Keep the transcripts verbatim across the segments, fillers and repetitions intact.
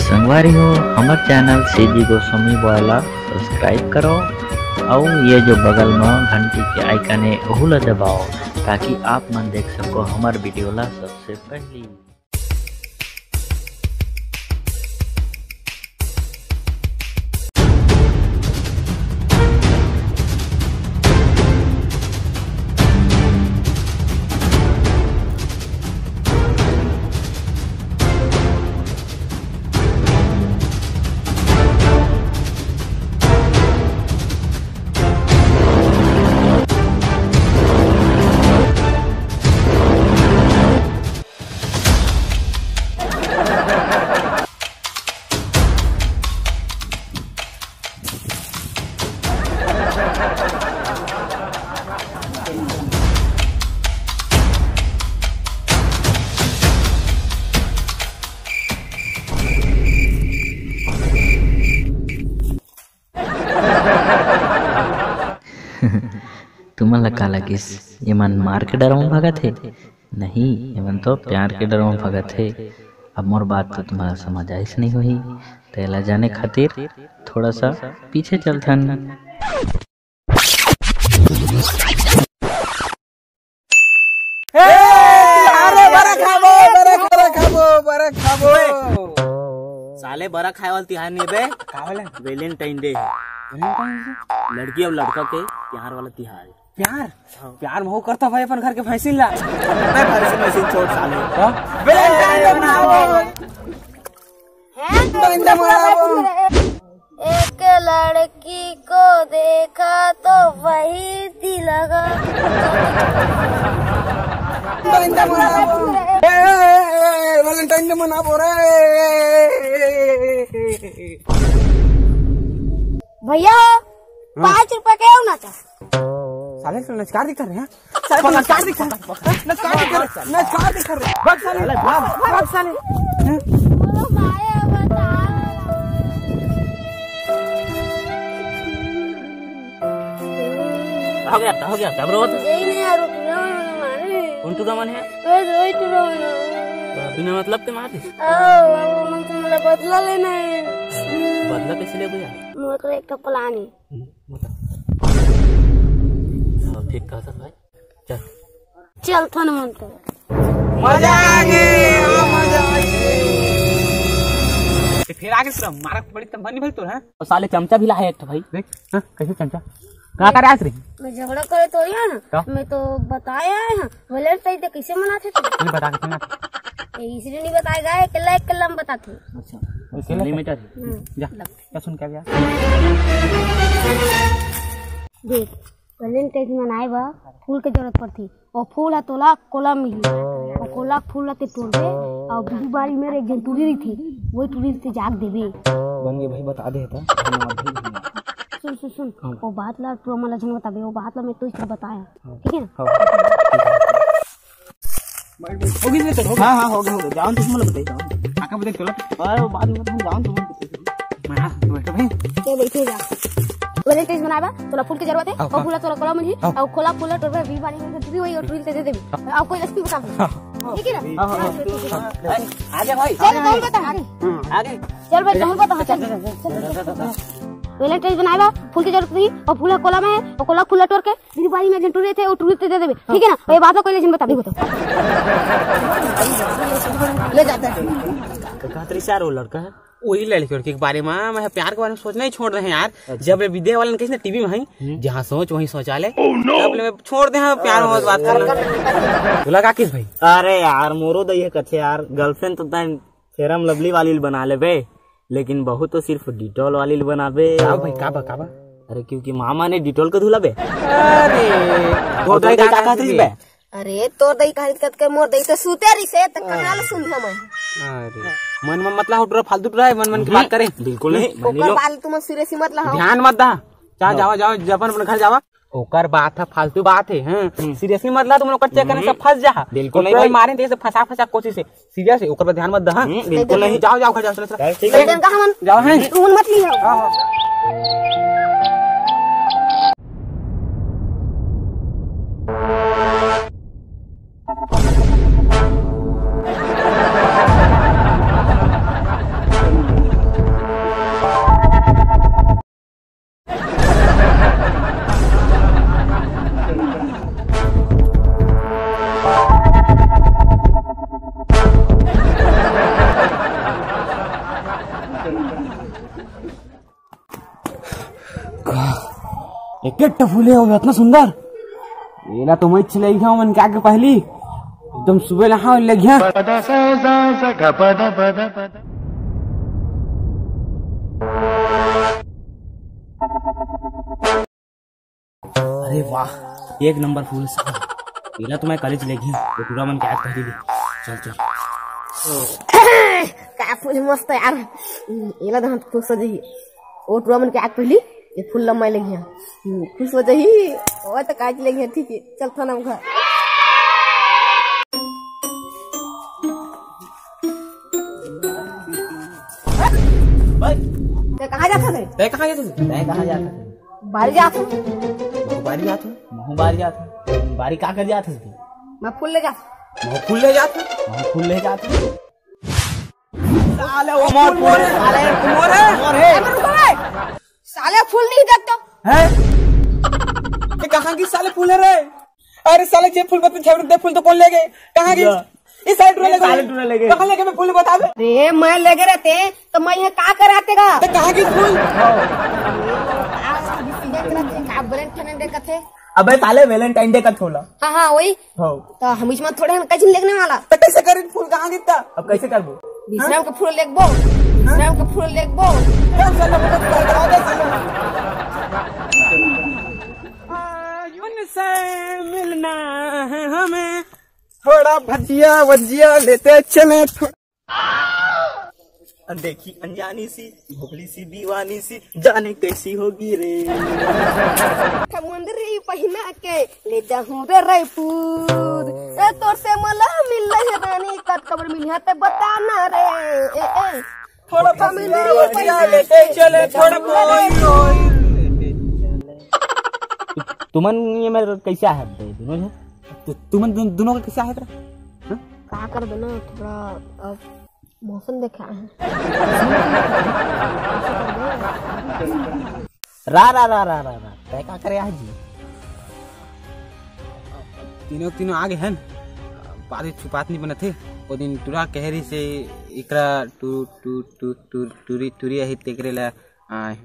संगवारी हो, हमर चैनल सीजी गोस्वामी बॉय ला सब्सक्राइब करो, अउ ये जो बगल म घंटी के आइकन हे, ओहू ला दबाओ, ताकि आप मन देख सको हमर वीडियो ला सबसे पहली। तुमन ला का लगिस, ये मन मार के डर म भगत हे? नहीं, ये मन तो प्यार के डर म भगत हे। अब मोर बात तो तुम्हारा समझ आइस नहीं होही, तेला जाने खातिर थोड़ा सा पीछे चलथन। ए, अरे बरा खाबो, बरा, बरा खाबो, बरा खाबो। साले, बरा खाए वाला तिहार नहीं बे। का वाला? Valentine Day। Valentine Day? लड़की अउ लड़का के प्यार वाला तिहार। प्यार? हाँ। प्यार महू करता भाई अपन घर के भैंसिन ला। मैं भैंसिन, भैंसिन छोड़ साले। हाँ? Valentine Day मनाओ। हैं? Valentine Day मनाओ। एक लड़की को देखा तो वही दिल लगा। Valentine Day मनाओ। ए, ए, ए, ए, Valentine Day मनाओ रे। भैया, हाँ। पाँच रुपया के हो ना था। साले, साले नचकार दिखा रहे हैं। साले नचकार दिखा रहे हैं। नचकार दिखा रहे हैं। नचकार दिखा रहे हैं। भाग साले, भाग, भाग साले। हो गया, हो गया, क्या रो? यही नहीं यार, वो टूरा मन मारे। कौन टूरा मन है? वही, वही टूरा मन। तो बिना मतलब के मार दे। आओ, अब मन से मोला बदला लेना है। बदला कैसे लेबो यार? मोर तो एक ठो plan है। हम्म, बता। हाँ, ठीक कहा था भाई। चल। चल, थोन मन तो। मजा आ गया, मजा आ गया। ते फिर आगे सुना, मारा बड़ी तम बनी भाई तो है। और साले चमचा भी ला है एक ठो भाई। देख, हाँ, कैसे चमचा? कहाँ करे आज रे? मैं झगड़ा करे तो यहाँ ना, का? मैं तो बताया है, हाँ। Valentine Day कैसे मनाते थे? नहीं बता के सुना। ये इसलिए नहीं बताएगा, ये कल्ला, एक कल्ला में बताते हैं। अच्छा, अकेले मीटर। हम्म। जा, क्या सुन के आ गया? देख, Valentine Day मनाए बर फूल के जरूरत पड़थे। वो फूल ह तोला कोला मिलही। वो कोला फूल ला ते तोड़बे, अउ बीड़ी बारी में एक झन टूरी रहिथे, वही टूरी ते जाग देबे। बन गए भाई, बता दे त। धन्यवाद भाई, धन्यवाद। सुन, सुन, सुन, हाँ। वो बात ला टूरा मन ला झन बताबे, वो बात ला मैं तो इसने बताया। हाँ। ठीक है ना? हाँ। हो गई, हो गई। हाँ, हाँ, हो गया, हो गया। जाओ, तुम लोग बताइए, जाओ। काका बताइए, चलो। अरे, वो बाद में बताऊँ, जाओ, तुम लोग बताइए। हाँ, बैठो भाई। ये बैठे जा। Valentine Day मनाबा, तोला फूल के जरूरत है, आओ, और फूल तोला कोला मिली, आओ। और कोला फूल तोड़बे, बीड़ी बारी में टूरी होही और टूरी ते दे देबे। आओ, कोई लक्ष्मी बता दे। हाँ। ठीक है ना? हाँ, हाँ, हाँ। हाँ, बैठो, बैठो। हाँ। आ गया भाई। चल, तुम बता। आ गए। आ गए। चल भाई, तुम बता। चल, चल, चल, चल। Valentine Day मनाबा, फूल के जरूरत नहीं, और फूल कोला में है, और कोला फूल तोड़ के बीड़ी बारी में एक झन टूरी रहिथे, वो टूरी ते दे देबे, ठीक है ना? ये बात ला कोई ले झन बताबे, बताओ। ले जाते हैं। तो कहत रही यार, वो लड़का है, वही लड़की, लड़की के बारे में, मैं प्यार के बारे में सोचना ही छोड़ रहे हैं यार। अच्छा। जब ये विद्या वाले ने कही ना टीवी में है, हम्म। जहाँ सोच वहीं शौचालय, तब ले मैं छोड़ दे, हाँ, प्यार में बात करना। तो लगा किस भाई? अरे यार, मोरो दई है कच्छे यार, girlfriend तो तैं Fair and Lovely वाली ल बना लेबे, लेकिन बहू तो सिर्फ Dettol वाली ल बनाबे। का भाई, का बा, का बा? अरे, क्योंकि मामा ने Dettol के धुला बे। अरे, तोर दई का कहत रहिस बे? अरे, तोर दई कहत के मोर दई तो सुते रहिस हे, त कहाँ ले सुनहूँ मैं? अरे, मन में मतलब हो टुरा फालतू टुरा है, मन मन की बात करे। बिल्कुल नहीं, ओकर बाल तुम serious मत लहाओ। ध्यान मत दा। जा, जावा, जावा, अपन, अपन घर जावा। ओकर बात ह, फालतू बात हे, हाँ। हम्म। Seriously मत ला, तुम लोग का चक्कर में सब फंस जा। बिल्कुल नहीं ओकरा भाई। मारे ते से फंसा, फंसा कोशिश हे। Serious हे, ओकर पर ध्यान मत दे, हाँ। हम्म, बिल्कुल नहीं। जाओ, जाओ, घर जाओ, चलो, चलो। चल, ठीक है। जाओ, हाँ। तुम मत लियो। हाँ, हाँ। एक ठो फूल हे, वो इतना सुंदर। एला तो मैं ले गया मन के आके पहली, एकदम सुबह नहा ले गया। अरे वाह, एक नंबर फूल साला। एला तो मैं कॉलेज ले गया, वो टूरा मन के आके पहली ले। चल, चल। का फूल मस्त हे यार, एला तो हम खुश हो जाइए। ओ टुरा मन के आग पहली, ये फूल लम्मा लगी है। हम्म, खुश हो जाही। ओ तो काज लगी है, ठीक है, चल थाना घर। ते कहाँ जात हस? ते कहाँ जात हस? ते कहाँ जात हस? बारी जात हूँ। महूँ बारी जात हूँ। महूँ बारी जात हूँ। बारी का कर जात हस? मैं फूल ले जात हूँ। महूँ फूल ले जात हूँ। महूँ फूल ले जात हूँ। साले वो मोर फूल, साले मोर है। मोर है। अरे रुको बे। साले फूल नहीं देख तो। हैं? ये कहाँ की साले फूल है रे? अरे साले जे फूल बता, झबरी दे फूल तो कौन ले गए? कहाँ की? या। इस साइड ले गए। साले टूरा ले गए। कहाँ ले गए मैं फूल बता दे। रे मैं ले गए रहते तो मैं यहाँ का कराते का? तो कहाँ की फूल? का Valentine Day का थे? अबे साले Valentine Day का छोला। हाँ, हाँ, वही। हाँ। तो हम इसमें थोड़े हम कहीं लेने वाला। तो कैसे करें फूल कहाँ गिरता? अब कैसे करबो? विश्राम के फूल लेगबो, विश्राम के फूल लेगबो। चल, चल, चल, चल, चल, चल। उनसे मिलना है हमें। थोड़ा भजिया वजिया लेते चले थो-, देखी अनजानी सी, भोली सी, दीवानी सी, जाने कैसी होगी रे। मुंदरी पहिना के ले जाहूं रे रायपुर। ए, तोर से मला मिल रहे रानी, कत कबर मिलिया ते बताना रे। ए, ए, थोड़ा मुंदरी पहिना के चले, थोड़ा कोई, कोई। तुमन ये मेरे कैसे है दोनों झन? तु-, तुमन दु-, दोनों का कैसे है तेरा? हाँ? का कर देना, थोड़ा अब मौसम देखा है। रा, रा, रा, रा, रा, रा। तै का करे आज जी? तीनों, तीनों आगे हैं। बात छुपात नहीं बनत हे। वो दिन टुरा कह रही से एकरा टू, टू, टू, टू, टूरी, टूरी अही तेकरे ला आए।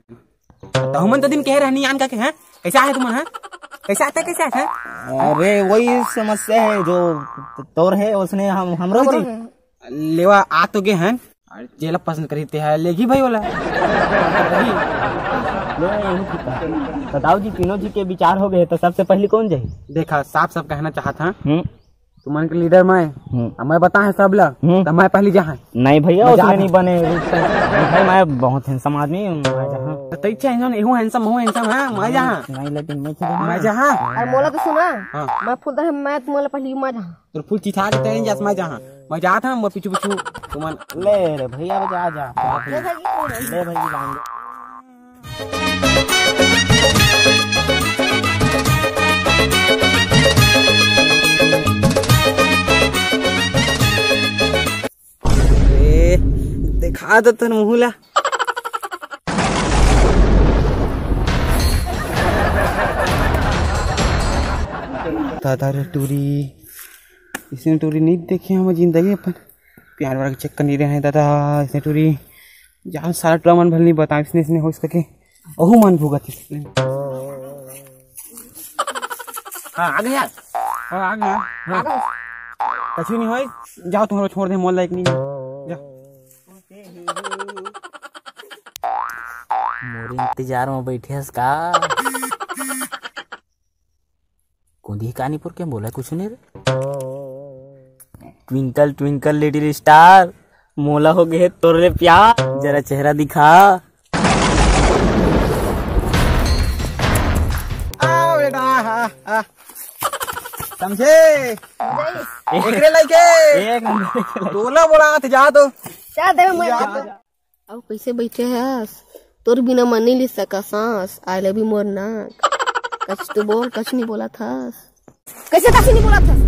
तहु मन तो दिन कहे रहनी आन का के, हैं? कैसे आए तुमन, हैं? कैसे आते, कैसे आते हैं? अरे, वही समस्या है जो तोर है, उसने हम, हमरो हमरो जी। है। लेवा आ तो गे हैं। अरे, जेला पसंद करी ते है, लेगी भाई वाला। ले, यही ठीक है। बताओ जी, तीनों जी के विचार हो गए, तो सबसे पहले कौन जाही? देखा, साफ साफ कहना चाहत हाँ। हम्म। तुमन के लीडर मैं, हम्म। अब मैं बता है सब ला, हम्म। तो मैं पहली जहाँ। नहीं भैया, मैं उसमें जात नहीं हूँ। बने, रुक तो। भाई, मैं बहुत हैंडसम आदमी हूँ, मैं जहाँ। तो तै अच्छा हैंडसम, एहू हैंडसम, महू हैंडसम, हाँ, मैं जहाँ। नहीं, लेकिन मैं चुप हूँ। मैं जहाँ। अरे मोला तो सुना, हाँ। मैं फूल दे, मैं तुम्हारे पहली मैं जहाँ। तोर फूल चिठा के तेरे जस मैं जहाँ। मैं जात हूँ, मैं पीछू पीछू तुमन। ले रे भैया, जा, जा। ले भाई, ले भाई, जान दे। ए, दिखा दो तन मुहला। दादा रे टूरी, इसने टूरी नहीं देखे हम जिंदगी अपन। प्यार वाला के चक्कर नहीं रहे दादा, इसने टूरी। जान सारा टूरा मन भल नहीं बता, इसने, इसने हो सके। ओहू मन भुगत इसने। हाँ, आ गया। हाँ, आ गया। हाँ। कछु नहीं होय, जाओ, तुम्हारा छोड़ दे, मोल लायक नहीं है। जा। मोर इंतजार में बैठे हस का? कोंदी कानीपुर के बोला कुछ नहीं रे। Twinkle twinkle little star, मोला हो गए तोर ले प्यार, जरा चेहरा दिखा। आ बेटा, आ, आ। समझे? एकरे लाइके। एक नंबर के लाइके। तोला बोला, जा तो। जा दे, मैं जा। अब कैसे बैठे हस? तोर बिना मन नहीं ली सका सांस। I love you मोर नाक। कछ तो बोल, कछ नहीं बोला थस। कैसे कछ नहीं बोला थस?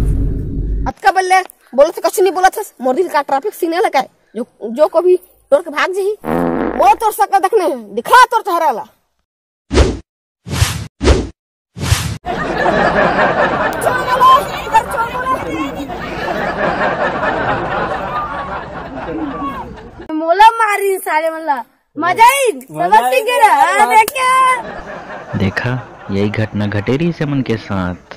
अतका बल्ले बोला तो कछ नहीं बोला थस। मोर दिल का ट्रैफिक सिग्नल है का? जो, जो को भी तोड़ के भाग जाही। मोर तोर सकल देखने, दिखा तोर चेहरा ला। मोला मारी साले मन ला। मजा ही समझ के गिरा। हाँ, देखा। देखा, यही घटना घटे रही से मन के साथ।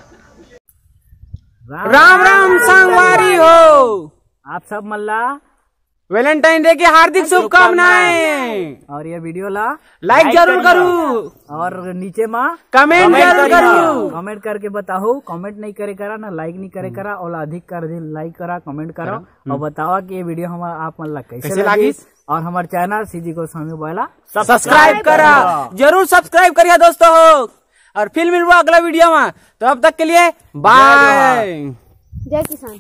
राम राम संगवारी हो, आप सब मन ला वैलेंटाइन डे की हार्दिक शुभकामनाएं। और ये वीडियो ला लाइक जरूर करू, और नीचे मा कमेंट जरूर करू। कमेंट करके बताओ। कमेंट नहीं करे करा ना, लाइक नहीं करे करा, और अधिक कर दिन लाइक करा, कमेंट करा और बतावा कि ये वीडियो हम आप मन ला कैसे कैसे लगी लागिस? और हमारे चैनल सीजी गोस्वामी वाला सब्सक्राइब करा, जरूर सब्सक्राइब करिए दोस्तों हो। और फिर मिलबो अगला वीडियो में, तो अब तक के लिए बाय। जय किसान।